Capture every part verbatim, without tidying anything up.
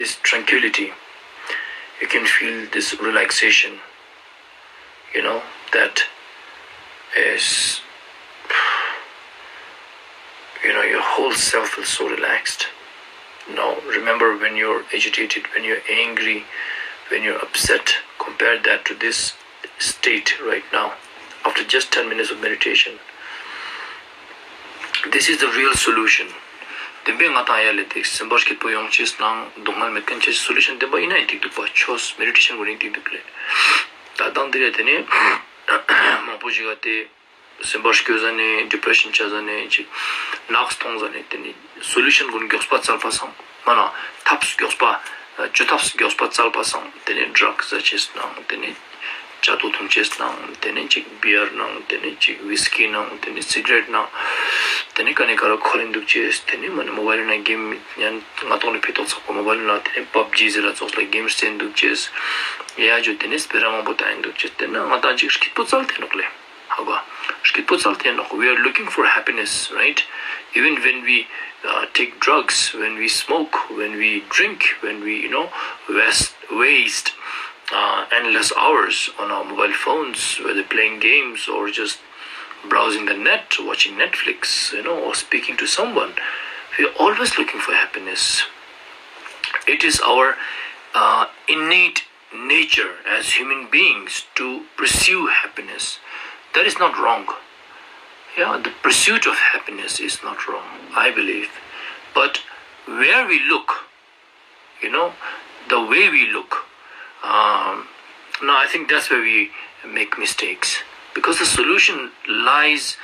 this tranquility. You can feel this relaxation. You know, that is, you know, your whole self feels so relaxed. Now, remember when you're agitated, when you're angry, when you're upset, compare that to this state right now. After just ten minutes of meditation, this is the real solution. བདེན་པའི་ང་དང་ཡ་ལེ་དེ་སེམས་པ་སྐྱིད་པོ་ཡོང་ཅེས་ནང་སྡུག་བསྔལ་མེད་མཁན་ཅེས་སོ་ལུ་ཤན་བདེན་པ་ཡིན་ན་ཡིན་ཏིག་འདུག་པ། ཆོས་མེ་ཌི་ཊེ་ཤན་གོ་ནི་ཏིག་འདུག་ལེ། ད་དང་དེ་རེད་དེ་ནི་མང་པོ་ཞིག་ག་དེ་སེམས་པ་སྐྱོ་ཟ་ནས་ཌི་པི་རེ་ཤན་ཆ་ཟ་ནས་ཅིག་ནགས་མཐོང་ཟ་ནས་དེ་ནི་སོ་ལུ་ཤན་གུན་མགྱོགས་པ་བཙལ་བ་སང་མ་ན་ཐབས་མགྱོགས་པ་བཅོས་ཐབས་མགྱོགས་པ་བཙལ་བ་སང་དེ་ནི་ཌྲག་ཟ་ཅེས་ནང་དེ་ནི་ཇ་ཏོ་འཐུང་ཅེས་ནང་དེ་ནི་ཅིག་བི་ཡར་ནང་དེ་ནི་ཅིག་ཝིས་ཀི་ནང་དེ་ནི་སི་ག་རེཊ་ནང་དེ་ནི་ཀ་ནི་ཀ་ར་ཁོ་རིན་འདུག་ཅེས་དེ་ནི་མ་ནི་མོ་བའིལ་ནང་གེམ་ཉན་ང་ཏོག་ནི་ཕི་ཏོག་ཚག་པོ་མོ་བའིལ་ནང་དེ་ནི་པབ་ཇི་ཟེར་ལ་ཙོགས་ལ་གེམ་རྩེན་འདུག་ཅེས་ཡ་ཇོ་དེ་ནི་སྤེ་ར་མང་པོ་ཏང་ཡིན་འདུག་ཅེས་དེ་ན་ང་ཏང་ཅིག་སྐྱིད་པོ་བཙལ་ཏེ་ནོག་ལེ། ཧ་གོ། སྐྱིད་པོ་བཙལ་ཏེ་ནོག We are looking for happiness, right? Even when we uh, take drugs, when we smoke, when we drink, when we, you know, waste, waste uh, endless hours on our mobile phones, whether playing games or just browsing the net, watching Netflix, you know, or speaking to someone, we are always looking for happiness. It is our uh, innate nature as human beings to pursue happiness. That is not wrong. Yeah, the pursuit of happiness is not wrong, I believe. But where we look, you know, the way we look, um, no, I think that's where we make mistakes. Because the solution lies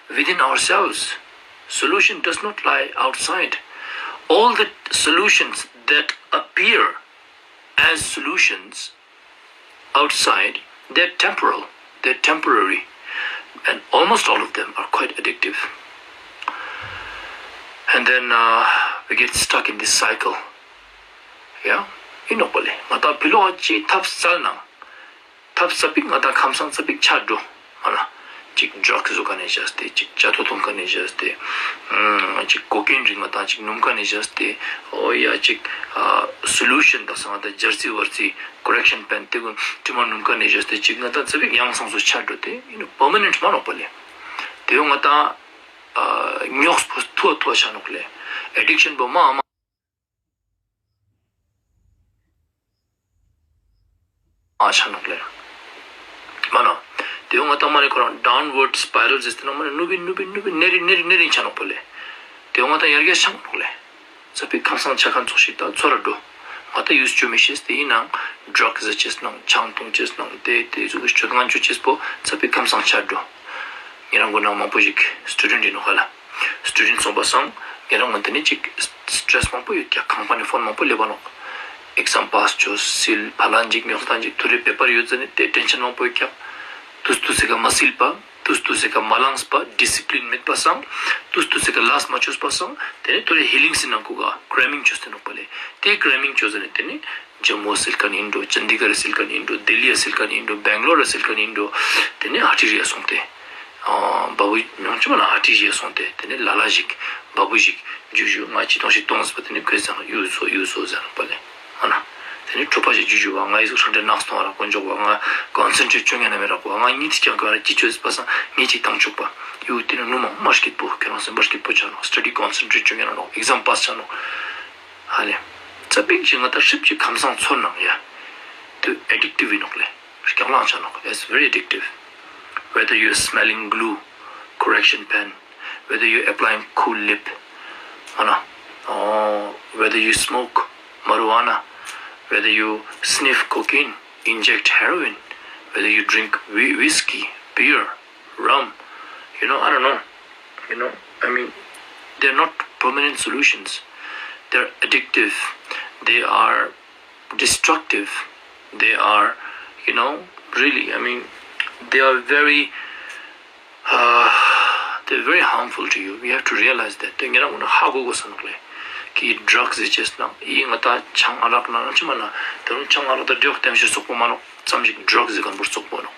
within ourselves. Solution does not lie outside. All the solutions that appear as solutions outside, they're temporal, they're temporary, and almost all of them are quite addictive. And then uh, we get stuck in this cycle. Yeah? ཡིན་ནོག་པ་ལེ། ང་ཏང་ཕི་ལོག་ཅི་ཐབས་བཙལ་ནང་ཐབས་ཙ་པིག་ང་ཏང་ཁམས་སང་ཙ་པིག་ཆ་འགྲོ། ང་ལ་ཅིག་ཌྲག་ཟུག་ག་ནས་བཞག་སྟེ་ཅིག་ཇ་ཏོ་འཐུང་ག་ནས་བཞག་སྟེ་ཨ་ཅིག་ཀོ་ཀེན་རིགས་ང་ཏང་ཅིག་སྣུམ་ག་ནས་བཞག་སྟེ་འོ་ཡ་ཅིག་ཨ་སོ་ལུ་ཤན་དག་ས་ང་ཏང་ཇར་སི་ཝར་སི་ཀོ་རེག་ཤན་པེན་དེ་གུན་དྲི་མ་སྣུམ་ག་ནས་བཞག་སྟེ་ཅིག་ང་ཏང་ཙ་པིག་ཡང་སང་སོ་ཆ་འགྲོ་དེ་ཡིན་ནོག་པར་མ་ནེན་ཊ་མ་ནོག་པ་ལེ། དེ་ཡོ་ང་ཏང་ཨ་ཉོགས་པོ་ཐུ་བ་ཐུ་བ་ཆ་ནོག་ལེ། ཨེ་ཌིག་ཤན་པོ་མ་མ། ཨ་ཆ་ནོག་ལེ། མ་ན། དེ་ཡོ་ང་ཏང་མ་ནི་ཁོ་རང་ཌའུན་ཝར་ཌ་སི་པའི་རལ་ཟེར་ཏེ་ན་མ་ནི་ནུབ་བིན་ནུབ་བིན་ནུབ་བིན་ནེ་རིན་ནེ་རིན་ནེ་རིན་ཆ་ནོག་པ་ལེ། དེ་ཡོ་ང་ཏང་ཡར་རྒྱས་ཆ་མ་ནོག་ལེ། ཙ་པིག་ཁམས་སང་ཆ་ཁན་ཙོགས་ཤིག་ཏང་ཚོར་ར་འགྲོ། ང་ཏང་ཡུས་ཅོ་མི་ཤེས་ཏེ་ཡིན་ནང་ཌྲག་ཟ་ཅེས་ནང་ཆང་འཐུང་ཅེས་ནང་དེ་དེ་ཟུག་གི་སྤྱོད་ངན་ཅོ་ཅེས་པོ་ཙ་པིག་ཁམས་སང་ཆ་འགྲོ། ཉེ་རང་གུན་ནང་མང་པོ་ཞིག་སི་ཊུ་ཌེན་ཊ་ཡིན་ནོག་ཧ་ལ། སི་ཊུ་ཌེན་ཊ་སོང་པ་སང་ཉེ་རང་གུན་དེ་ནི་ཅིག་སི་ཊྲེ་སི་མང་པོ་ཡོད་ཀྱག་ཁང་པ་ནི་ཕོན་མང་པོ་ལེབ་བ་ནོག་ཨེག་ཛམ་པཱས་ཅོས་སིལ་ཕ་ལན་ཅིག་ཉོག་སྟངས་ཅིག་ཐུ་རེ་པེ་པར་ཡོད་ཟེར་ནི་དེ་ཊེན་ཤན་མང་པོ་ཡོད་ཀྱག་ཏུས་ཏུས་སི་ཀ་མ་སིལ་པ་ཏུས་ཏུས་སི་ཀ་མ་ལངས་པ་ཌི་སི་པི་ལིན་མེད་པ་སང་ཏུས་ཏུས་སི་ཀ་ལས་མ་ཅོས་པ་སང་དེ་ནི་ཐུ་རེ་ཧི་ལིང་སི་ནང་ཁུ་ག་ཀྲེ་མིང་ཅོས་ཏེ་ནོག་པ་ལེ། དེ་ཀྲེ་མིང་ཅོས་ཟེར་ནི་དེ་ནི་ཇམ་མུ་སིལ་ཁན་ཡིན་འགྲོ། ཅན་དི་གར་སིལ་ཁན་ཡིན་འགྲོ། ལྡི་ལི་སིལ་ཁན་ཡིན་འགྲོ། བེང་ལོར་སིལ་ཁན་ཡིན་འགྲོ། དེ་ནི་ཧ་ཊི་རི་ཡ་སོང་སྟེ། ཨ་བ་བུ་ཉོང་ཆུ་མ་ན་ཧ་ཊི་རི་ཡ་སོང་སྟེ། དེ་ནི་ལ་ལ་ཞིག་བ་བུ་ཞིག་ཇུ་ཇུ་ང་ཅི་ཏོང་ཞིག་ཏོང་ཟེར་པ་དེ་ནི་ཁོས་ཟེར་ཡུ་སོ་ཡུ་སོ་ཟེར་པ་ལེ། ཨ་ན། དེ་ནི་གྲོགས་པ་ཞིག་ཇུ་ཇུ་བ་ང་ཡི་ཟུག་ཧྲང་ཏེ་ནགས་སྟོང་ར་དཀོན་མཆོག་བ་ང་ཀོན་སེན་ཊྲེཊ་ཅོ་ཉན་ན་མེད་ར་གོ་ང་གཉིད་ཀྱང་ག་ར་ཅི་ཅོས་པ་སང་ངས་ཅིག་ཏང་ཆོག་པ། ཡུ་དེ་ནི་ནུ་མ་མ་སྐྱིད་པོ་ཁྱོད་རང་སེམས་པ་སྐྱིད་པོ་ཆ་ནོག་སི་ཊ་ཌི་ཀོན་སེན་ཊྲེཊ་ཅོ་ཉན་ན་ནོག་ཨེག་ཛམ་པཱས་ཆ་ནོག་ཧ་ལེ། ཙ་པིག་ཅིག་ང་ཏང་ཧྲིབ་ཅིག་ཁམས་སང་ཚོར་ནང་ཡ། དུ་ཨེ་ཌིག་ཊིབ་ཡིན་ནོག་ལེ། རྐྱང་ལང་ཆ་ནོག It's very addictive. Whether you're smelling glue, correction pen, whether you're applying cool lip, ཨ་ན། ཨོ། whether you smoke marijuana, whether you sniff cocaine, inject heroin, whether you drink whi- whiskey, beer, rum, you know, I don't know. You know, I mean, they're not permanent solutions. They're addictive. They are destructive. They are, you know, really, I mean, they are very, uh, they're very harmful to you. We have to realize that. དེ་ངེད་རང་ངོ་ན་ཧ་གོ་དགོས་ས་ནོག་ལེ། ཀི་ཌྲག་ཟེར་ཅེས་ནང་ཡི་ང་ཏང་ཆང་ཨ་རག་ནང་ཅི་མ་ན་དེ་རུང་ཆང་ཨ་རག་དང་ཌིའོག་ཏེམ་ཞིག་སོག་པོ་མ་ནོག་ཙམ་ཞིག་ཌྲག་ཟེར་ཁན་བོ་སོག་པོ་ནོག་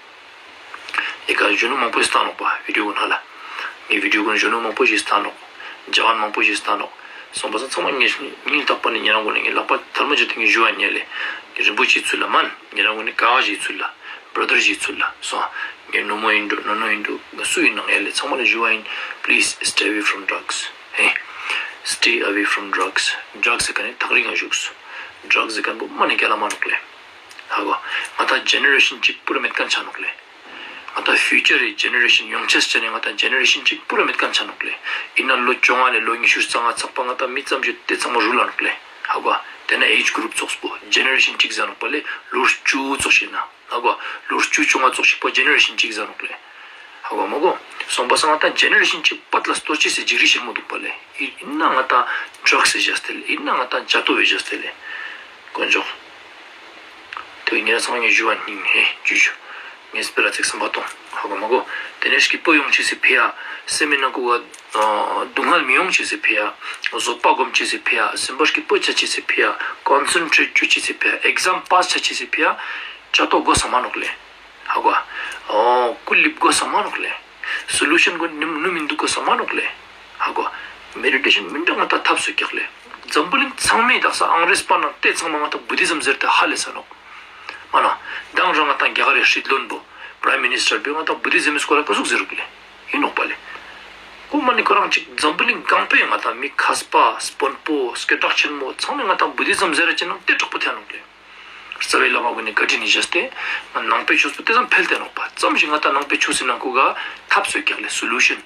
ཡི་ག་གཞོན་ནུ་མང་པོ་ཞིག་སྟན་ནོག་པ་བི་ཌིའོ་གུན་ཧ་ལ། ངའི་བི་ཌིའོ་གུན་གཞོན་ནུ་མང་པོ་ཞིག་སྟན་ནོག་ཇ་ཝན་མང་པོ་ཞིག་སྟན་ནོག་སོང་པ་སང་ཚང་མ་ངས་སྙིང་ཐག་པ་ནས་ཉེ་རང་ངོ་ནས་ངས་ལག་པ་ཐལ་མོ་སྦྱར་ཏེ་ངས་ཞུ་བ་ཉན་ལེ། ངས་རིན་པོ་ཆེའི་ཚུལ་ལ་མན། ཉེ་རང་ངོ་ནས་ཀ་བ་ཞིག་ཚུལ་ལ། བྲ་དར་ཞིག་ཚུལ་ལ་སོང་། ངས་ནོ་མོ་ཡིན་འགྲོ་ནོ་ནོ་ཡིན་འགྲོ་ང་སུ་ཡིན་ནང་ཡ་ལེ། ཚང་མ་ལ་ཞུ་བ་ཡིན། Please stay away from drugs. ཧེ། Stay away from drugs. ཌྲག་ཟེར་ཁན་ནི་ཐག་རིང་ང་བཞུགས། ཌྲག་ཟེར་ཁན་པོ་མ་ནི་རྒྱལ་ལ་མ་ནོག་ལེ། ཧ་གོ། ང་ཏང་ཇེ་ནེ་རེ་ཤན་གཅིག་པུ་ར་མེད་ཁན་ཆ་ནོག་ལེ། ང་ཏང་ཕིའུ་ཅར་རི་ཇེ་ནེ་རེ་ཤན་ཡོང་ཅེས་ཆ་ནེ་ང་ཏང་ཇེ་ནེ་རེ་ཤན་གཅིག་པུ་ར་མེད་ཁན་ཆ་ནོག་ལེ། ཨིན་ན་ལོ་བཅོ་ལྔ་ནེ་ལོ་ཉི་ཤུ་རྩ་ལྔ་ཚག་པ་ང་ཏང་མི་ཙམ་ཞིག་ཏེ་ཚང་མ་རུལ་ལ་ནོག་ལེ། ཧ་གོ། ཏེ་ན་ཨེཇ་གུ་རུབ་ཙོགས་པོ་ཇེ་ནེ་རེ་ཤན་གཅིག་ཟ་ནོག་པ་ལེ། ལོ་བཅུ་ཙོགས་ཤིག་ན། ཧ་གོ། ལོ་བཅུ་བཅོ་ལྔ་ཙོགས་ཤིག་པོ་ཇེ་ནེ་རེ་ཤན་གཅིག་ཟ་ནོག་ལེ། ཧ་གོ་མ་གོ། སོང་པ་སང་ང་ཏང་ཇེ་ནེ་རེ་ཤན་གཅིག་པད་ལ་སྟོར་ཅེས་སི་འཇིགས་རི་ཞིག་མོ་དུག་པ་ལེ། ཨིན་ན་ང་ཏང་ཌྲག་སི་བཞག་སྟེ་ལེ། ཨིན་ན་ང་ཏང་ཇ་ཏོ་བེ་བཞག་སྟེ་ལེ། དཀོན་མཆོག། ཏེ་ངེ་རང་ཚང་མ་ངེ་ཞུ་བ་སྙིང་ཧེ་ཇུ་ཇུ། ངེ་སྤེ་ར་ཚིག་སམ་པ་ཏོང་། ཧ་གོ་མ་གོ། ཏེ་ནེ་སྐྱིད་པོ་ཡོང་ཅེས་སི་ཕི་ཡ། སེམས་ནང་ཁུག་ག་སྡུག་བསྔལ་མི་ཡོང་ཅེས་སི་ཕི་ཡ། བཟོད་པ་སྒོམ་ཅེས་སི་ཕི་ཡ། སེམས་པ་སྐྱིད་པོ་ཆ་ཅེས་སི་ཕི་ཡ། ཀོན་སེན་ཊྲེཊ་ཅོ་ཅེས་སི་ཕི་ཡ། ཨེག་ཛམ་པཱས་ཆ་ཅེས་སི་ཕི་ཡ། ཇ་ཏོ་གོས་ས་མ་ནོག་ལེ། ཧ་གོ། ཨོ་སྐུ་ལིབ་གོས་ས་མ་ནོག་ལེ། སོ་ལུ་ཤན་གོ་ནུ་མི་དུག་གོས་ས་མ་ནོག་ལེ། ཧ་གོ། མེ་ཌི་ཊེ་ཤན་མི་འདྲ་ང་ཏང་ཐབས་སུ་ཀྱག་ལེ། འཛམ་བུ་གླིང་ཚང་མའི་དག་ས་ཨང་རེས་པ་ནང་ཏེ་ཚང་མ་ང་ཏང་བུ་དྷི་ཛམ་ཟེར་ཏེ་ཧ་ལས་ས་ནོག། མ་ན། མདང་རང་ང་ཏང་རྒྱ་གར་རི་སྲིད་བློན་པོ་པྲའིམ་མི་ནིས་ཊར་པོས་ང་ཏང་བུ་དྷི་ཛམ་མི་སྐོར་ལ་ཀ་ཟུག་ཟེར་རུག་ལེ། ཨིན་ནོག་པ་ལེ། ཁོ་མ་ནི་ཁོ་རང་ཅིག་འཛམ་བུ་གླིང་གང་པོའི་ང་ཏང་མི་མཁས་པ་དཔོན་པོ་སྐད་གྲགས་ཆེན་མོ་ཚང་མས་ང་ཏང་བུ་དྷི་ཛམ་ཟེར་ར་ཅེ་ནང་ཏེ་དྲག་པོ་ཐལ་ནོག་ལེ། རྩ་བའི་བླ་མ་གུན་ནི་བཀའ་དྲིན་ནི་བཞེས་ཏེ་ནང་པའི་ཆོས་པོ་ཏེ་ཙམ་འཕེལ་ཏེ་ནོག་པ། ཙམ་ཞིག་ང་ཏང་ནང་པའི་ཆོས་སི་ནང་ཁུག་ག་ཐབས་སུ་ཀྱག་ལེ། སོ་ལུ་ཤན།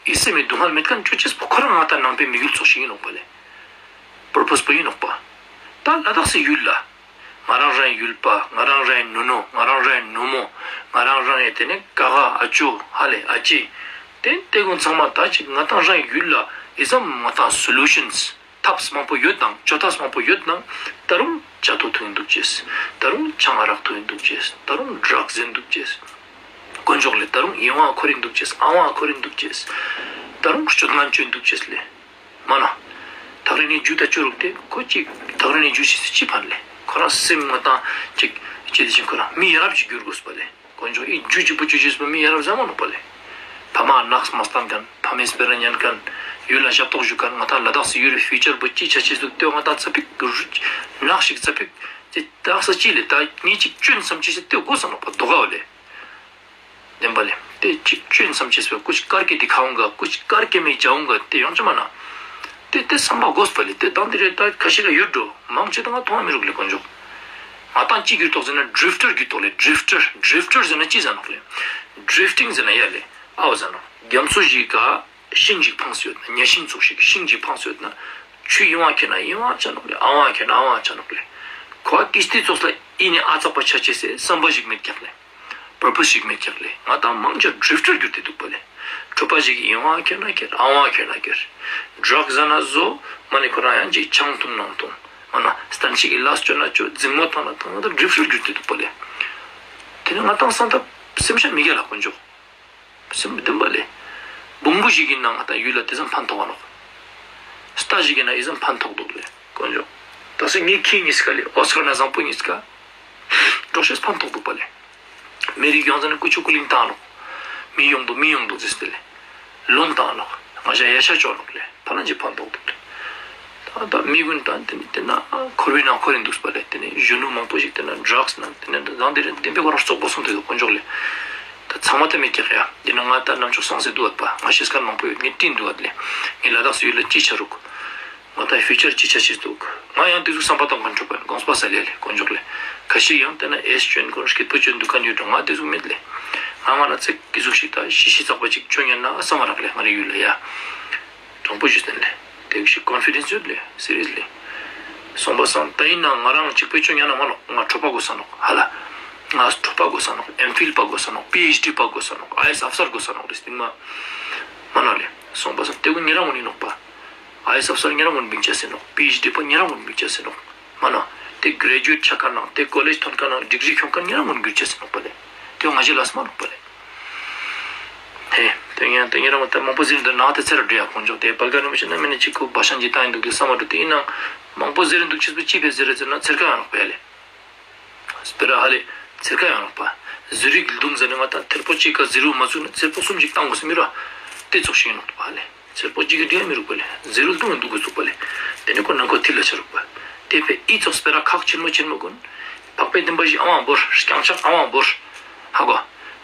ཨི་སེམས་མི་སྡུག་བསྔལ་མེད་ཁན་ཅོ་ཅེས་པོ་ཁོ་རང་ང་ཏང་ནང་པའི་དམིགས་ཡུལ་ཙོགས་ཤིག་ཨིན་ནོག་པ་ལེ། པར་པོས་པོ་ཨིན་ནོག་པ། ད་ལ་དྭགས་སི་ཡུལ་ལ་ང་རང་རང་ཡུལ་པ་ང་རང་རང་ནོ་ནོ་ང་རང་རང་ནོ་མོ་ང་རང་རང་ཡ་ཏེ་ནེ་ཀ་ག་ཨ་ཅོ་ཧ་ལེ་ཨ་ཅེ། ཏེ་ཏེ་གུན་ཚང་མ་ད་ཅིག་ང་ཏང་རང་ཡུལ་ལ་ཨི་ཙམ་ང་ཏང་སོ་ལུ་ཤན་ཐབས་མང་པོ་ཡོད་ནང་ཅོ་ཐབས་མང་པོ་ཡོད་ནང་ད་རུང་ཇ་ཏོ་ཐུང་དུག་ཅེས། ད་རུང་ཆང་ཨ་རག་ཐུང་དུག་ཅེས། ད་རུང་ཌྲག་ཟེན་དུག་ཅེས། དཀོན་མཆོག་ལེ། ད་རུང་ཨི་བོ་ཁོ་རིན་དུག་ཅེས། ཨ་བོ་ཁོ་རིན་དུག་ཅེས། ད་རུང་སྤྱོད་ངན་ཅོ་དུག་ཅེས་ལེ། མ་ན། ཐག་རིང་ནེ་ཇུ་ད་ཅོ་རུག་ཏེ་ཁོ་ཅིག་ཐག་རིང་ནེ་ཇུ་ཤེས་སི་ཅི་ཕན་ལེ། ཁོ་རང་སེམས་ང་ཏང་ཅིག་ཅེ་དེ་ཞིག་ཁོ་རང་མི་ཡ་རབས་ཅིག་གྱུར་གོས་པ་ལེ། དཀོན་མཆོག་ཨི་ཇུ་ཅིག་པོ་ཅོ་ཅེས་པོ་མི་ཡ་རབས་ཟ་མ་ནོག་པ་ལེ། ཕ་མ་ནགས་མ་སྟང་ཁན་ཕ་མའི་སྤེ་ར་ཉན་ཁན་ཡུལ་ལ་ཞབས་ཏོག་ཞུ་ཁན་ང་ཏང་ལ་དྭགས་སི་ཡུལ་ལི་ཕིའུ་ཅར་པོ་ཅི་ཆ་ཅེས་དུག་ཏེ་ང་ཏང་ཙ་པིག་ནག་ཞིག་ཙ་པིག་ཅི་དག་ས་ཅི་ལེ་ད་ངེ་ཅིག་ཅོན་སམ་ཅེས་སི་ཏེ་གོས་ས་ནོག་པ་དོ་ག་བ་ལེ། བདེན་པ་ལེ། ཏེ་ཅིག་ཅོན་སམ་ཅེས་པ་ཀུ་ཅི་ཀར་ཀེ་ཏི་ཁ་འོང་ག་ཀུ་ཅི་ཀར་ཀེ་མེ་ཇ་འོང་ག་ཏེ་ཡོང་ཅེས་མ་ན། ཏེ་ཏེ་སམ་པ་གོས་པ་ལེ། ཏེ་དང་ཏེ་རེ་ད་ཁ་ཤས་ཀ་ཡོད་འགྲོ་མང་ཆེ་ད་ང་ཐོང་མི་རུག་ལེ་དཀོན་མཆོག། ང་ཏང་ཅི་གྱུར་ཏོག་ཟེར་ན་ཌྲིཕ་ཊར་གྱུར་ཏོག་ལེ། ཌྲིཕ་ཊར་ཌྲིཕ་ཊར་ཟེར་ན་ཅི་ཟེར་ནོག་ལེ། ཌྲིཕ་ཊིང་ཟེར་ན་ཡ་ལེ་ཨ་བོ་ཟེར་ནོག། རྒྱ་མཚོ་ཞིག་ག་ཤིང་ཞིག་ཕངས་ཡོད་ན་ཉ་ཤིང་ཙོགས་ཤིག་ཤིང་ཞིག་ཕངས་ཡོད་ན་ཆུ་ཨི་བོ་ཁྱེར་ན་ཨི་བོ་ཆ་ནོག་ལེ། ཨ་བོ་ཁྱེར་ན་ཨ་བོ་ཆ་ནོག་ལེ། ཁོ་ཀིས་ཏི་ཙོགས་ལ་ཨི་ནེ་ཨ་ཙག་པ་ཆ་ཅེས་སི་སམ་པ་ཞིག་མེད་ཀྱག་ལེ། པར་པོས་ཞིག་མེད་ཀྱག་ལེ། ང་ཏང་མང་ཆེ་ཌྲིཕ་ཊར་གྱུར་ཏེ་དུག་པ་ལེ། གྲོད་པ་ཞིག་ཨི་བོ་ཁྱེར་ན་ཁྱེར་ཨ་བོ་ཁྱེར་ན་ཁྱེར། ཌྲག་ཟ་ན་ཟོ་མ་ནེ་ཁོ་རང་ཡང་ཅིག་ཆང་ཐུང་ནང་ཐུང་མ་ན་སྟན་ཞིག་གི་ལས་ཅོ་ན་ཅོ་ཛིང་མོ་ཐང་ན་ཐང་ན་ད་ཌྲིཕ་ཊར་གྱུར་ཏེ་དུག་པ་ལེ། ཏེ་ནེ་ང་ཏང་སང་ད་སེམས་ཤ་མི་རྒྱལ་ལ་དཀོན་མཆོག། སེམས་བདེན་པ་ལེ། བོང་བུ་ཞིག་གི་ནང་ང་ད་ཡུལ་ལ་ཏེ་ཙམ་ཕན་ཐོགས་པ་ནོག། རྟ་ཞིག་གི་ནང་ཨི་ཙམ་ཕན་ཐོགས་དུག་ལེ་དཀོན་མཆོག། ད་སེ་ངེ་ཁྱེད་ཉིས་ཀ་ལེ་ཨོ་སི་ཀར་ན་ཟང་པོ་ཉིས་ཀ་འགྲོ་ཤེས་ཕན་ཐོགས་དུག་པ་ལེ། མི་རིགས་ཡོངས་ཟ་ནེ་ཀུ་ཅོ་ཀུ་ལིང་བཏང་ནོག། མི་ཡོང་དུག་མི་ཡོང་དུག་ཟེར་ཏེ་ལེ། ལོན་བཏང་ནོག། ང་ཞ་ཡ་ཤ་ཅོ་ནོག་ལེ། ཕ་ན་ཅི་ཕན་ཐོགས་དུག་ལེ། ད་ད་མི་གུན་ད་ཏེ་ནེ་ཏེ་ན་འཁོར་བའི་ནང་འཁོར་རིན་དུག་པ་ལེ། ཏེ་ནེ་གཞོན་ནུ་མང་པོ་ཞིག་ཏེ་ན་ཌྲགས་ནང་ཏེ་ནེ་ད་ཟང་ཏེ་རེ་བདེན་པའི་སྐོར་ར་རྩོག་པོ་སོང་སྟེ་དུག་དཀོན་མཆོག་ལེ། ད་ཚང་མ་ཏེ་མེད་ཀྱག་ཡ། ཏེ་ན་ང་ད་ནམ་ཆོག་སང་སེ་དུག་པ། ང་ཤེས་ཁན་མང་པོ་ཡོད། ངས་བཀྲིན་དུག་པ་ལེ། ངས་ལ་དྭགས་སི་ཡུལ་ལ་ཅི་ཆ་རུག། ང་ད་ཕིའུ་ཅར་ཅི་ཆ་ཅེས་དུག། ང་ཡང་ཏེ་ཟུག་སམ་པ་ཏང་ཁན་ཆོག་པ་ཡིན། དགོངས་པ་སལ་ལེ་ལེ་དཀོན་མཆོག་ལེ། ཁ་ཤས་ཡང་ཏེ་ན་ཨེས་ཅོ་ཡིན་ཁོ་རང་སྐྱིད་པོ་ཅོ་དུག་ཁན་ཡོད་འགྲོ། ང་ཏེ་ཟུག་མེད་ལེ། ང་ང་ན་ཚེ་ཀི་ཟུག་ཞིག་ད་ཤི་ཤི་ཚག་པ་ཅིག་ཅོ་ཉན་ན་སམ་མ་རག་ལེ་ང་རེ་ཡུལ་ལ་ཡ། དྲང་པོ་ཞུས་ཏེ་ལེ། ཏེ་ཞིག་ཀོན་ཕི་ཌེནས་ཡོད་ལེ། སི་རི་ཡས་ལེ། སོང་པ་སང་ད་ཡིན་ན་ང་རང་ཅིག་པོ་ཅོ་ཉན་ན་མ་ནོག། ང་གྲོགས་པ་དགོས་ས་ནོག་ཧ་ལ། ང་གྲོགས་པ་དགོས་ས་ནོག། ཨེམ་ཕིལ་པ་དགོས་ས་ནོག། པི་ཨེཆ་ཌི་པ་དགོས་ས་ནོག། ཨའི་ཨེས་ཨབ་སར་དགོས་ས་ནོག་ལེ་སྟིང་མ། མ་ནོག་ལེ། སོང་པ་སང་ཏེ་གུན་ཉེ་རང་ངུན་ནི་ནོག་པ། ཨའི་ཨེས་ཨབ་སར་ཉེ་རང་ངུན་བིང་ཆ་སེ་ནོག། པི་ཨེཆ་ཌི་པ་ཉེ་རང་ངུན་བིང་ཆ་སེ་ནོག། མ་ནོག། ཏེ་གྲེ་ཇུ་ཨེཊ་ཆ་ཁན་ནང་ཏེ་ཀོ་ལེཇ་ཐོན་ཁན་ནང་ཌིག་རི་ཁྱོང་ཁན་ཉེ་རང་ངུན་གྱུར་ཆ་སེ་ནོག་པ་ལེ། ཏེ་ང་ཞའི་ལས་མ་ནོག་པ་ལེ། ཧེ། ཏེ་ཡང་ཏེ་ཉེ་རང་ངུན་ད་མང་པོ་ཟེར་ཏེ་ནང་ཏེ་ཚེར་ར་འགྲོ་ཡ་དཀོན་མཆོག་ཏེ་བལ་ག་ནི་མ་ཤེས་ན་མེ་ནི་ཅིག་ཁོ་བ་ཤང་ཅིག་ཏང་ཡིན་དུག་ཏེ་སམ་མ་འགྲོ་ཏེ་ཡིན་ན་མང་པོ་ཟེར་རིན་དུག་ཅེས་པོ་ཅི་ཕི་ཟེར་རེ་ཟེར་ན་ཚེར་ཁ་ཡང་ནོག་པ་ལེ། སྤེ་ར་ཧ་ལེ་ཚེར་ཁ་ཡང་ནོག་པ། ཟུ་རིག་ལྡུམ་ཟེར་ན་ང་ད་ཐེར་པོ་ཅིག་ཀ་ཟི་རུ་མ་ཚུགས་ན་ཚེར་པོ་གསུམ་ཅིག་ཏང་དགོས་སེ་མི་ར། ཏེ་ཙོགས་ཤིག་ཡིན་ནོག་པ་ཧ་ལེ། སེར་པོ་ཅིག་གི་འདྲེ་མི་རུག་པ་ལེ། ཟེར་རུལ་དུང་འདུག་གི་ཚུགས་པ་ལེ། དེ་ནི་ཁོ་ནང་ཁོ་ཐིལ་ལ་ཆ་རུག་པ། དེ་ཕི་ཨི་ཙོགས་སྤེ་ར་ཁག་ཆེན་མོ་ཆེན་མོ་ཀུན། འཕགས་པའི་བདེན་པ་བཞི་ཨ་མ་བོར། རྐྱང་ཕྱག་ཨ་མ་བོར། ཧ་གོ།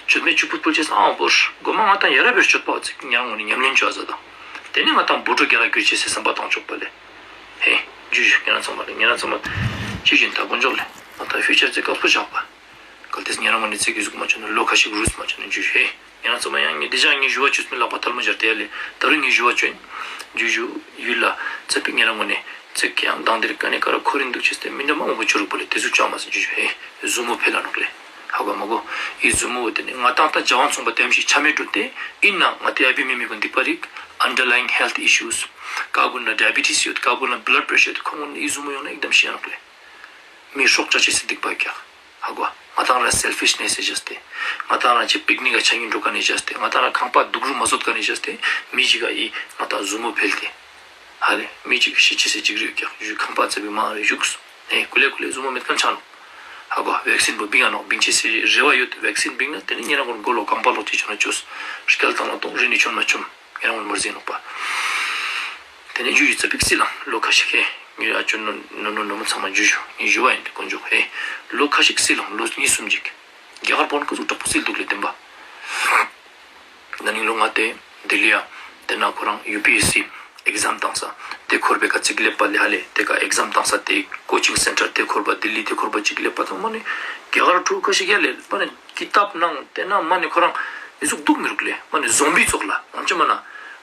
མཆོད་མེ་བཅུ་ཕུད་ཕུལ་ཅེས་ཨ་མ་བོར། གོ་མ་ང་ཏང་ཡ་རབས་པའི་སྤྱོད་པ་ཚིག་ཉང་ངོ་ནི་ཉམས་ལེན་བཅོ་ཟ་དང་། དེ་ནི་ང་ཏང་འབོད་སྒྲོག་རྒྱ་ར་གྱུར་ཅེས་སི་བསམ་པ་བཏང་ཆོག་པ་ལེ། ཧེ། ཇུ་ཇུ་ཉེ་རང་ཚང་མ་ལེ། ཉེ་རང་ཚང་མ། ཅི་བཞིན་ད་དཀོན་མཆོག་ལེ། ང་ཏང་ཕིའུ་ཅར་ཚེ་དཀགས་པོ་ཆགས་པ། གལ་ཏེ་ཉེ་རང་ངོ་ནི་ཚིག་གི་གཟུགས་མ་ཆོད་ན་ལོ་ཁ་ཤིག་རུས་མ་ཆོད་ན་ཇུ་ཧེ། ཉེ་རང་ཚང་མ་ཡང་ངས་འདི་ཅང་ངས་ཞུ་བ་ཆུ་སྨིན་ལག་པ་ཐལ་མོ་སྦྱར་ཏེ་ཡ་ལེ། ད་རུང་ངས་ཞུ་བ་ཆོད། ཇུ་ཇུ་ཡུལ་ལ་ཚེ་པིག་ཉེ་རང་ངོ་ནི་ཚིག་གི་ཡང་དང་དེར་ཀ་ནེ་ཀ་ར་ཁོ་རིན་འདུག་ཅེས་ཏེ་མི་འདྲ་མ་མང་པོ་ཆོ་རུག་པ་ལེ། དེ་ཟུག་ཅང་མ་ཟེར་ཇུ་ཇུ་ཧེ། ཟུ་མོ་འཕེལ་ལ་ནོག་ལེ། ཧ་གོ་མ་གོ། ཨི་ཟུ་མོ་བོ་དེ་ནི་ང་ཏང་ད་བྱ་བ་མཚུངས་པ་དེམ་ཞིག་ཆ་མེད་འགྲོ་སྟེ། ཨིན་ན་ང་ཏི་ཨ་བི་མི་མི་ཀུན་སྡིག་པ་རིག། Underlying health issues། ཀ་ཀུན་ལ་ཌའི་བི་ཊིས་ཡོད། ཀ་ཀུན་ལ་བླཌ་པྲེ་ཤར་ཡོད། ཁོང་ཀུན་ཨི་ཟུ་མོ་ཡོང་ན་ཨི་དམ་ཤི་ཡ་ནོག་ལེ། མི་སྲོག་ཆ་ཅེས་སི་སྡིག་པ་རྒྱག། ཧ་གོ། ང་ཏང་ར་སེལ་ཕིཤ་ནེས་སི་བྱས་ཏེ། ང་ཏང་ར་ཅི་པིག་ནིག་ག་ཆ་ཉིན་འགྲོ་ཀ་ནེ་བྱས་ཏེ། ང་ཏང་ར་ཁང་པ་སྡུག་རུ་མ་བཟོད་ཀ་ནེ་བྱས་ཏེ། མི་ཞིག་ག་ཨི་ང་ཏང་ཟུ་མོ་འཕེལ་ཏེ། ཧ་ལེ། མི་ཅིག་ཤི་ཅེས་སི་ཅིག་རེ་རྒྱག་ཞུ། ཁང་པ་ཙེ་བི་མ་རེ་བཞུགས། ཨེ་ཀུ་ལེ་ཀུ་ལེ་ཟུ་མོ་མེད་ཁན་ཆ་ནོག། ཧ་གོ། ཝེག་སིན་བོ་བིང་ང་ནོག། བིང་ཅེས་སི་རེ་བ་ཡོད། ཝེག་སིན་བིང་ན་དེ་ནི་ཉེ་རང་ཀུན་མགོ་ལོག་ཀམ་པ་ལོག་ཅིག་ཆོ་ན་ཆོས། སྐྱལ་བཏང་ལ་གཏོང་རེ་ནི་ཆོ་ན་ཆོམ། ཉེ་རང་ཀུན་མར་ཟིན་ནོག་པ། དེ་ནི་ཇུ་ཇུ་ཚེ་པིག་སི་ལང་ལོ་ཁ་ཤིག་ཧེ། ངའི་ཨ་ཅོ་ནོ་ནོ་ནོ་མོ་ཚང་མ་ཇུ་ཇུ། ངའི་ཞུ་བ་ཡིན་ཏེ་དཀོན་མཆོག་ཧེ། ལོ་ཁ་ཤིག་སི་ལང་ལོ་གཉིས་གསུམ་ཅིག། རྒྱ་གར་པོ་ནི་ཀུ་ཟུག་དྲག་པོ་སིལ་འདུག་ལེ་བདེན་པ། ན་ནིང་ལོ་ང་ཏེ་ལྡི་ལི་ཡ། དེ་ན་ཁོ་རང་ཡུ་པི་ཨེས་སི་ཨེག་ཟམ་བཏང་ས། དེ་འཁོར་བའི་ཀ་ཅིག་ལེབ་པ་ལེ་ཧ་ལེ། དེ་ཀ་ཨེག་ཟམ་བཏང་ས་དེ་ཀོ་ཅིང་སེན་ཊར་དེ་འཁོར་བ་ལྡི་ལི་དེ་འཁོར་བ་ཅིག་ལེབ་པ་དང་མ་ནི། རྒྱ་གར་ཕྲུ་གུ་ཁ་ཤིག་ཡ་ལེ་མ་ནི་ཀི་ཏབ་ནང་དེ་ན་མ་ནི་ཁོ་རང་ཨི་ཟུག་འདུག་མི་རུག་ལེ། མ་ནི་ཟོམ་བི་ཙོགས་ལ་ང་ཅི་མ་ན།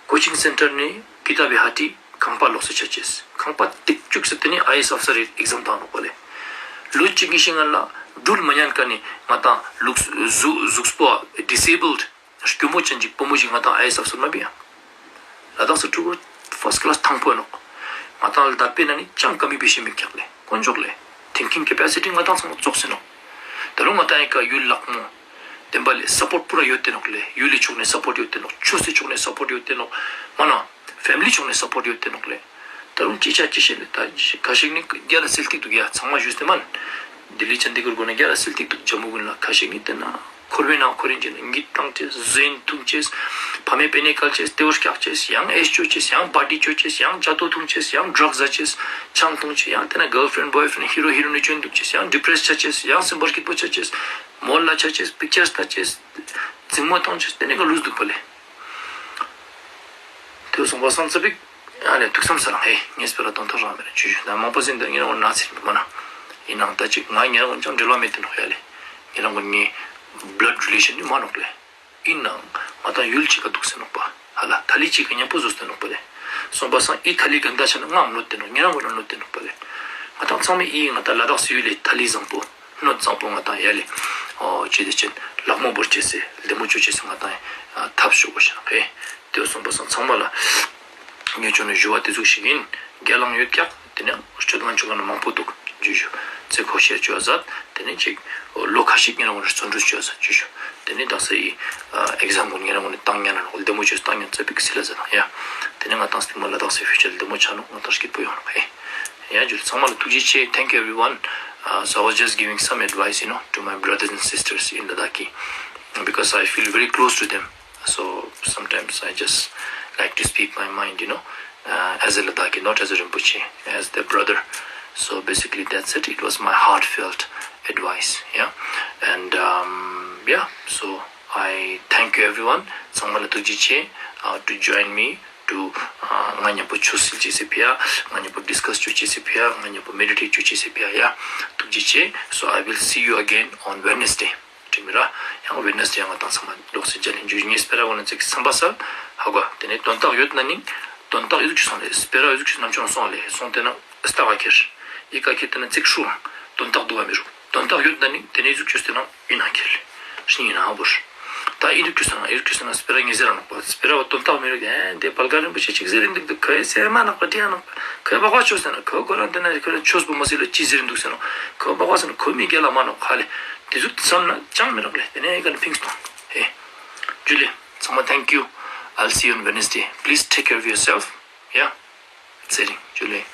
ཀོ་ཅིང་སེན་ཊར་ནི་ཀི་ཏབ་བི་ཧ་ཏི་ཁང་པ་ལོག་སེ་ཆ་ཅེས། ཁང་པ་ཏིག་བཅུག་སེ་དེ་ནི་ཨའི་ཨེ་ཨེས་ཨོ་ཕི་སར་རི་ཨེག་ཟམ་བཏང་ནོག་པ་ལེ། ལོ་གཅིག་གི་ཤིང་ང་ལ་འགྲུལ་མ་ཉན་ཀ་ནི་ང་ཏང་ལུགས་གཟུགས་གཟུགས་པོ་ཌི་སེ་བལ་ཌི། སྐྱོ་མོ་ཅན་ཅིག་བུ་མོ་ཞིག་ང་ཏང་ཨའི་ཨེ་ཨེས་ཨོ་ཕི་སར་མ་བི་ཡ། ལ་དྭགས་སི་ཕྲུ་གུ་ཕར་སི་ཀི་ལཱས་ཐང་པོ་ཡིན་ནོག། ང་ཏང་ལ་དད་པའི་ནང་ནི་ཅང་ཀ་མི་བི་ཤེས་མི་ཀྱག་ལེ། དཀོན་མཆོག་ལེ། ཐིང་ཀིང་ཀེ་པེ་སི་ཊི་ང་ཏང་ཚང་མ་ཙོགས་ཡིན་ནོག། ད་རུང་ང་ཏང་ཡི་ཀ་ཡུལ་ལག་མོ། བདེན་པ་ལེ་སཔོརྚ་པུ་ར་ཡོད་དེ་ནོག་ལེ། ཡུལ་ལི་ཕྱོགས་ནེ་སཔོརྚ་ཡོད་དེ་ནོག། ཆོས་སི་ཕྱོགས་ནེ་སཔོརྚ་ཡོད་དེ་ནོག། མ་ན། ཕེ་མི་ལི་ཕྱོགས་ནེ་སཔོརྚ་ཡོད་དེ་ནོག་ལེ། ད་རུང་ཅི་ཆ་ཅི་ཤེས་ལེ་ད་ཁ་ཤིག་ནི་རྒྱ་ལ་སིལ་ཏིག་འདུག་ཡ་ཚང་མ་ཞུས་ཏེ་མན། ལྡི་ལི་ཅན་དི་གུར་གོ་ནེ་རྒྱ་ལ་སིལ་ཏིག་འདུག་ཇམ་མུ་གུན་ལ་ཁ་ཤིག་ནི་དེ་ན་འཁོར་བའི་ནང་འཁོར་རིན་ཅན་གྱི་བཏང་ཅེས་ཟེན་འཐུང་ཅེས་ཕ་མའི་པེ་ནེ་ཀལ་ཅེས་ཏེ་བོ་སྐྱག་ཅེས་ཡང་ཨེ་ཤི་ཅོ་ཅེས་ཡང་པར་ཊི་ཅོ་ཅེས་ཡང་ཅ་ཏོ་འཐུང་ཅེས་ཡང་ཌྲག་ཟ་ཅེས་ཆང་འཐུང་ཅེས་ཡང་དེ་ན་གརལ་ཕྲེན་ཌི་བོའི་ཕྲེན་ཌི་ཧི་རོ་ཧི་རོ་ནི་ཅོན་འདུག་ཅེས་ཡང་ཌི་པྲེས་ཆ་ཅེས་ཡང་སེམས་པ་སྐྱིད་པོ་ཆ་ཅེས་མོལ་ལ་ཆ་ཅེས་པིག་ཅར་ལྟ་ཅེས་འཛིང་མོ་བཏང་ཅེས་དེ་ནི་ག་ལུས་འདུག་པ་ལེ། དེ་སོང་པ་སང་ཚེ་པིག་ཨ་ལེ་ཐུགས་བསམ་ས་རང་ཧེ་ངས་སྤེ་ར་དོན་དག་རང་མེད་ན་ཆུ་ཞུ་ན་མང་པོ་ཟིན་དེ་ངེད་རང་ངོ་ན་ཚེ་རིང་མ་ན། ཡིན་ནའང་ད་ཅིག་ང་ངེད་རང་ངོ་ཅང་འབྲེལ་བ་མེད་དེ་ནོག་ཡ་ལེ། ངེད་རང་ངོ་ངའི་བླཌ་རི་ལེ་ཤན་ནི་མ་ནོག་ལེ། ཡིན་ནའང་ང་དང་ཡུལ་གཅིག་ག་འདུག་སེ་ནོག་པ། ཧ་ལ་ཐ་ལི་གཅིག་ག་མཉམ་པོ་བཟོ་སྟེ་ནོག་པ་ལེ། སོང་པ་སང་ཨི་ཐ་ལི་ག་འདའ་ཆ་ན་ངའང་གནོད་དེ་ནོག་ངེད་རང་ངོ་ན་གནོད་དེ་ནོག་པ་ལེ། ང་དང་ཚང་མས་ཨི་ང་དང་ལ་དྭགས་སི་ཡུལ་ལེ་ཐ་ལི་བཟང་པོ། སྣོད་བཟང་པོ་ང་དང་ཡ་ལེ། ཨོ་ཅི་དེ་ཅན་ལག་མོ་བོར་ཅེས་སེ་ལྡེ་མོ་ཅོ་ཅེས་སེ་ང་དང་ཐབས་ཤོ་གོ་ཤ་ནོག་ཧེ། དེ་སོང་པ་སང་ཚང་མ་ལ་ངས་ཅོ་ནས་ཞུ་བ་དེ་ཟུག་ཞིག་ཡིན། རྒྱ་ལང་ཡོད་ཀྱག་དེ་ནས་སྤྱོད་ལམ་ཅོ་ག་ན་མང་པོ་འདུག་ཇུ་ཞུ། ཚེ་ཁོ་ཤེར་ཅོ་ཟ་དེ་ནས་ཅིག་ལོ་ཁ་ཤིག་ངེད་རང་ངོ་ནས་བརྩོན་འགྲུས་ཅོ་ཟ་ཇུ་ཞུ། དེ་ནས་དག་ས་ཡི་ཨེག་ཟམ་གུན་ངེད་རང་ངོ་ནས་བཏང་ཉན་ན་ལྡེ་མོ་ཅོས་བཏང་ཉན་ཚེ་པིག་སི་ལ་ཟ་དང་ཡ། དེ་ནས་ང་དང་སྟིང་མ་ལ་དྭགས་སི་ཕིའུ་ཅར་ལྡེ་མོ་ཆ་ནོག་ང་དང་སྐྱིད་པོ་ཡོང་ནོག་ཧེ། Yeah, Julie, ཚང་མ་ལ་ཐུགས་རྗེ་ཆེ། Thank you, everyone. Uh, so I was just giving some advice, you know, to my brothers and sisters in Ladakhi, because I feel very close to them. So sometimes I just like to speak my mind, you know, uh, as a Ladakhi, not as a Rinpoche, as their brother. So basically, that's it. It was my heartfelt advice, yeah. And, um, yeah, so I thank you, everyone. ཚང་མ་ལ་ཐུགས་རྗེ་ཆེ, uh, to join me to, ང་མཉམ་པོ་ཆོས་སིལ་ཅེས་སི་ཕི་ཡ། ང་མཉམ་པོ་ཌིས་ཀས་ཅོ་ཅེས་སི་ཕི་ཡ། ང་མཉམ་པོ་མེ་ཌི་ཊེཊ་ཅོ་ཅེས་སི་ཕི་ཡ། ཡ། ཐུགས་རྗེ་ཆེ། So I will see you again on Wednesday. དྲི་མི་ར། ཡང་ཝེ་ནེས་ཌེ་ཡང་ང་དང་ཚང་མ་ལོག་སེ་མཇལ་ལེ། ཇུ་ངས་སྤེ་ར་བོ་ན་ཚིག་བསམ་པ་ས། ཧ་གོ། དེ་ནས་དོན་དག་ཡོད་ན་ནིང་། དོན་དག་ཡོད་ཅུ་སོང་ལེ། སྤེ་ར་ཡོད་ཅུ་ནམ་ཆུང་སོང་ལེ། སོང་དེ་ན་སྟ་ག་ཁྱེར། ཡི་ག་ཁྱེར་དེ་ན་ཚིག་ཧྲུ། དོན་དག་འདུག་བ་མི་རུ། དོན་དག་ཡོད་ན་ནི་དེ་ནས་ཟུག་ཅོས་ཏེ་ན་ཡིན་ན་ཁྱེར་ལེ། ཤིང་ཡིན་ན་ཧ་བོར། ད་ཨི་རུ་ཅོས་ན་ཨི་རུ་ཅོས་ན་སྤེ་ར་ངེས་ཟེར་ར་ནོག་པ། སྤེ་ར་བ་དོན་དག་མི་རུ་གི་ཨེ་འདི་བལ་ག་རིན་པོ་ཆེ་ཅིག་ཟེར་རིན་འདུག་འདུག་ཁོས་ཟེར་མ་ནོག་པ་དྲི་ཡ་ནོག་པ། ཁོས་བག་བ་ཅོས་ཟེར་ན་ཁོས་གོ་ར་འདི་ན་ཁོས་ཆོས་པོ་མ་ཟེར་ལ་ཅི་ཟེར་རིན་འདུག་ཟེར་ནོག་ཁོས་བག་བ་ཟེར་ན་ཁོ་མི་རྒྱལ་ལ་མ་ནོག་ཧ་ལེ། དེ་ཟུག་བསམ་ན་ཅང་མི་རག་ལེ། དེ་ནས་ཨེ་ག་ནི་ཕིངས་ཏོང་ཧེ། ཇུ་ལེ། ཚང་མ་thank you. I'll see you on Wednesday. Please take care of yourself. Yeah. ཚེ་རིང་། ཇུ་ལེ།